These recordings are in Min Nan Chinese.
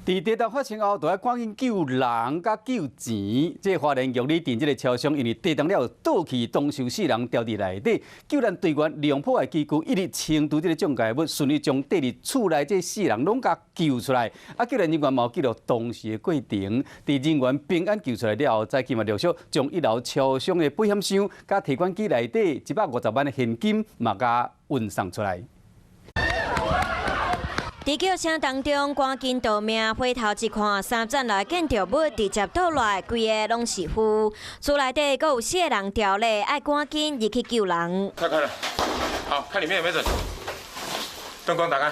佇地動發生後，就愛趕緊救人佮救錢。這個花蓮玉里鎮這个超商，因為地動了後倒去，當時有四人牢佇內底，救難隊員利用破壞機具，一直清除這个障礙物，順利將綴佇厝內這四人攏共救出來。啊，救難人員嘛有記錄當時的過程，佇人員平安救出來了後，早起嘛陸續將一樓超商的保險箱佮提款機內底150萬的現金嘛共運送出來。佇叫聲當中，趕緊逃命，回頭一看，三層樓建築物直接倒落來，規个攏是灰。厝內底閣有四个人牢咧，愛趕緊入去救人。開開了，好，看裡面有沒有人。燈光打開。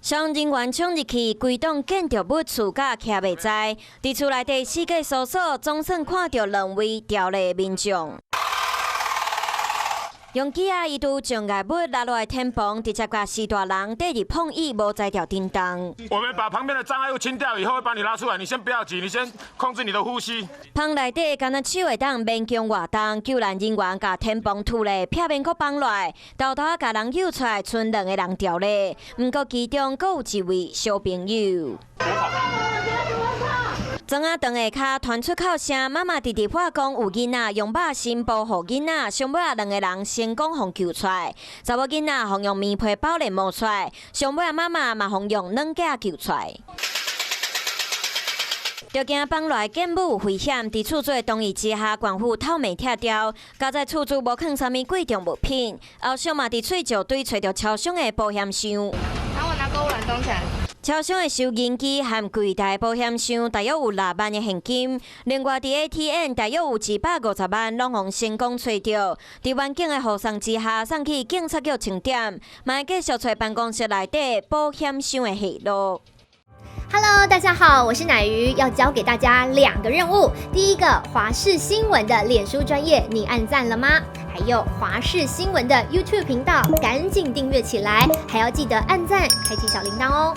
消防人員衝入去，規棟建築物厝甲徛袂知。佇厝內底四界搜索，總算看著兩位牢咧的民眾。用機仔移除障礙物拉落來天棚，直接共四大人綴佇碰椅，無才調叮當。我們把旁邊的障礙物清掉以後，會把你拉出來。你先不要急，你先控制你的呼吸。棚內底干焦手會當勉強活動，救難人員共天棚脫咧，避免閣放落來，偷偷共人救出來，賰兩个人牢咧。毋過其中閣有一位小朋友。庄仔長下跤傳出哭聲，媽媽直直喊講有囡仔用肉身保護囡仔，上尾仔兩个人成功予救出來。查某囡仔予用棉被包連摸出來，上尾仔媽媽嘛予用軟架救出來。著驚放落來建物有危險，佇厝主的同意之下，縣府透明拆掉，佳哉厝主無囥啥物貴重物品，後續嘛佇碎石堆揣著超商的保險箱。然後我拿購物籃裝起來。超商的收銀機和櫃台保險箱，大約有6萬的現金。另外，佇 ATM 大約有150萬，攏予成功揣著。佇員警的護送之下，送去警察局清點，嘛會繼續揣辦公室內底保險箱的下落。 Hello，大家好，我是奶魚，要交給大家兩個任務。第一個，華視新聞的臉書專頁，你按讚了嗎？還有華視新聞的 YouTube 頻道，趕緊訂閱起來，還要記得按讚，開啟小鈴鐺哦。